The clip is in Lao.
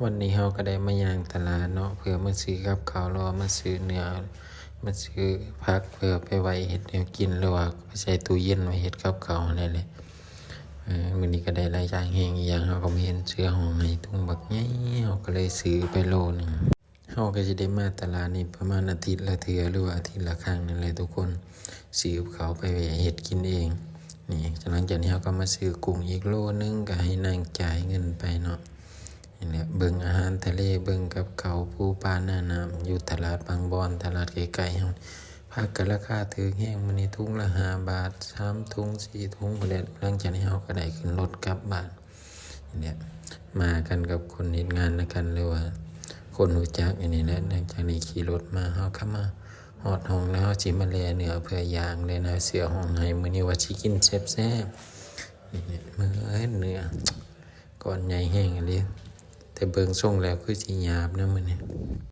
ວັນນີ້ເຮົາກໍໄດ້ມາຍ່າງຕະຫຼາດເນາະ ເພື່ອມາຊື້ກັບເຂົ້າ ຫຼືວ່າມາຊື້ເນື້ອ ມາຊື້ຜັກ ເພື່ອໄປໄວ້ເຮັດແນວກິນ ຫຼືວ່າໄປໃສ່ຕູ້ເຢັນໄວ້ເຮັດກັບເຂົ້າຫັ້ນແຫຼະ. ເອີ ມື້ນີ້ກໍໄດ້ຫຼາຍຢ່າງແຮງ ອີ່ຫຍັງເຮົາກໍບໍ່ເຫັນ ເສືອຮ້ອງໄຫ້ທຸງບັກໃຫຍ່ ເຮົາກໍເລີຍຊື້ໄປໂລໜຶ່ງ. ເຮົາກໍຊິໄດ້ມາຕະຫຼາດນີ້ປະມານອາທິດລະເທື່ອ ຫຼືວ່າອາທິດລະຄັ້ງນັ້ນແຫຼະທຸກຄົນ ຊື້ກັບເຂົ້າໄປໄວ້ເຮັດກິນເອງ. ນີ້ ຫຼັງຈາກນີ້ເຮົາກໍມາຊື້ກຸ້ງອີກໂລໜຶ່ງ ກໍໃຫ້ນາງຈ່າຍເງິນໄປເນາະ. ນີ້ແຫຼະ ເບິ່ງອາຫານທະເລ ເບິ່ງກັບເຂົ້າປູປາໜ້ານ້ຳ ຢູ່ຕະຫຼາດບາງບອນ ຕະຫຼາດໃກ້ໆເຮົາ. ຜັກກໍລາຄາຖືກແຮງ ມື້ນີ້ທຸງລະຫ້າບາດ ສາມທຸງ ສີ່ທຸງພຸ້ນແຫຼະ. ຫຼັງຈາກນີ້ເຮົາກໍໄດ້ຂຶ້ນລົດກັບບ້ານ. ນີ້ແຫຼະ ມາກັນກັບຄົນເຮັດງານນຳກັນ ຫຼືວ່າຄົນຮູ້ຈັກອັນນີ້ແຫຼະ. ຫຼັງຈາກນີ້ຂີ່ລົດມາ ເຮົາກໍມາຮອດຫ້ອງແລ້ວ ເຮົາຊິມາແລ່ເນື້ອເພື່ອຍ່າງ ແລ່ເນື້ອເສືອຮ້ອງໄຫ້ ມື້ນີ້ວ່າຊິກິນແຊບໆ. ນີ້ແຫຼະ ເມື່ອຍເນື້ອ ກ້ອນໃຫຍ່ແຮງອີ່ຫຼີ ແຕ່ເບິ່ງຊົງແລ້ວຄືຊິຫຍາບນະມື້ນີ້.